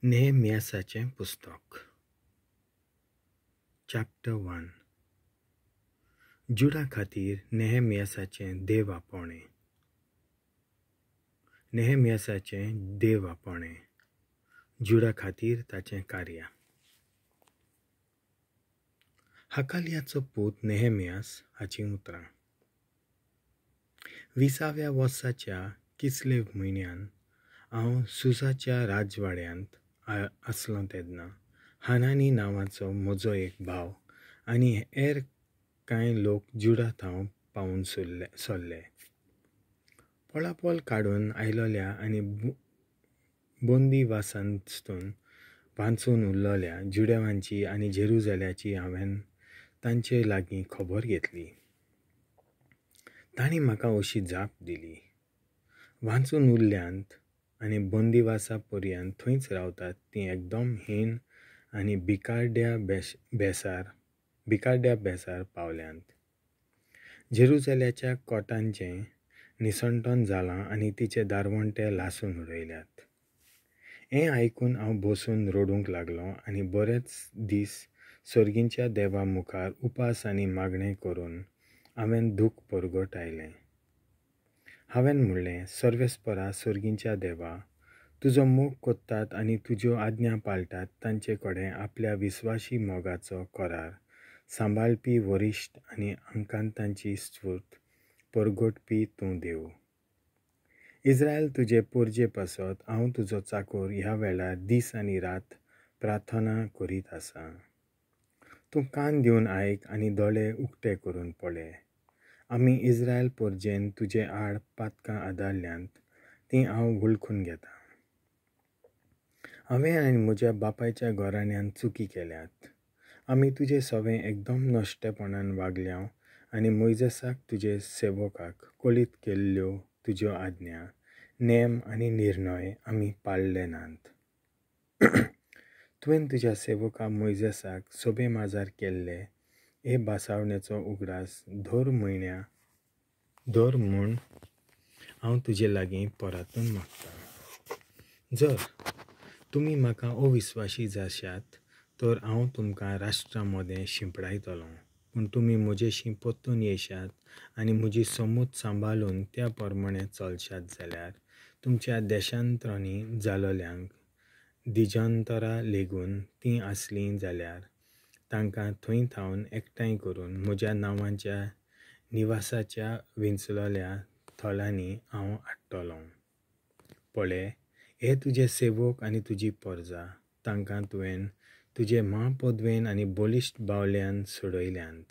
नेहेमियासाचें पुस्तक चॅप्टर 1. जुडा खातीर नेहेमियासाचें देव आपोवणें. नेहेमियासाचें देव आपोवणें, जुडा खातीर ताचें कार्य. हाकालियाचो पूत नेहेमियास हाचीं उतरां. 20व्या वर्साच्या किसलेव म्हयन्यान हांव सुसाच्या राजवाड्यांत आसलो तेन्ना हानानी नांवाचो म्हजो एक भाव आनी हेर कांय लोक जुडा थावन पावून सरले. पोळापोल काडून आयलोल्या आनी बंदीवासांतसून वांचून उरलोल्या जुडेवांची आनी जेरुजाल्याची हांवें तांचे लागीं खबर घेतली. तांणी म्हाका अशी जाप दिली, वांचून उरल्यांत आनी बंदिवासा पर्यंत थंयच रावतात तीं एकदम हीण आनी भिकाड्या बेसार पावल्यांत. जेरुजाल्याच्या कोटांचें निसणटन जालां आनी तिचे दारवंटे लासून उडयल्यात. हें आयकून हांव बसून रडूंक लागलो आनी बरेच दीस सर्गींच्या देवा मुखार उपास आनी मागणें करून हांवें दूख परगटायलें. हांवें म्हणलें, सर्वेस्परा सर्गींच्या देवा, तुजो मोग कोत्तात आनी तुज्यो आज्ञा पाळटात तांचे कडेन आपल्या विस्वाशी मोगाचो करार सांबाळपी वरिश्ठ आनी अंकांतांची स्फूर्त परगटपी तूं देव. इस्रायल तुजे पोरजे पासत हांव तुजो चाकोर ह्या वेळार दीस आनी रात प्रार्थना करीत आसा. तूं कान दिवन आयक आनी दोळे उक्ते करून पळय. आमी इस्रायल पोरजेन तुजे आड पातकां आदारल्यांत तीं हांव वळखून घेतां. हांवें आनी म्हज्या बापायच्या घराण्यान चुकी केल्यात. आमी तुजे सवें एकदम नश्टेपणान वागल्या आनी मोयजेसाक तुजे सेवकाक कळीत केल्ल्यो तुज्यो आज्ञा, नेम आनी निर्णय आमी पाळ्ळे नात. तुवें तुज्या सेवका मोयजेसाक सोबे माजार केल्ले हे भासावणेचो उगडास दर म्हूण हांव तुजे लागीं परतून मागतां. जर तुमी म्हाका अविस्वाशी जाशात तर हांव तुमकां राष्ट्रां मदें शिंपडायतलो, पूण तुमी म्हजेशी परतून येशात आनी म्हजी समूत सांबाळून त्या प्रमाणें चलशात जाल्यार तुमच्या देशांतरांनी जालोल्यांक दिजांतरां लेगून तीं आसलीं जाल्यार तांकां थंय थावन एकठांय करून म्हज्या नांवाच्या निवासाच्या विंचलोल्या थळांनी हांव हाडटलो. पळय, हे तुजे सेवक आनी तुजी परजा, तांकां तुवें तुजे म्हापदवेन आनी बळिश्ट बावल्यान सोडयल्यांत.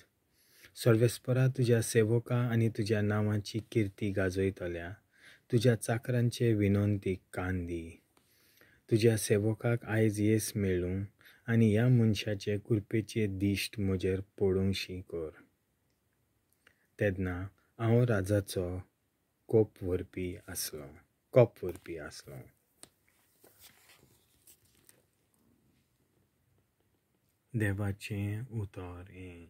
सर्वेस्परा तुज्या सेवका आनी तुज्या नांवाची किर्ती गाजयतल्या तुज्या चाकरांचे विनंतीक कान दी. तुज्या सेवकाक आयज येस मेळूं आनी ह्या मनशाचे कृपेचे दिश्ट म्हजेर पडूंशी कर. तेन्ना हांव राजाचो कोप व्हरपी आसलो. देवाचें उतर हें.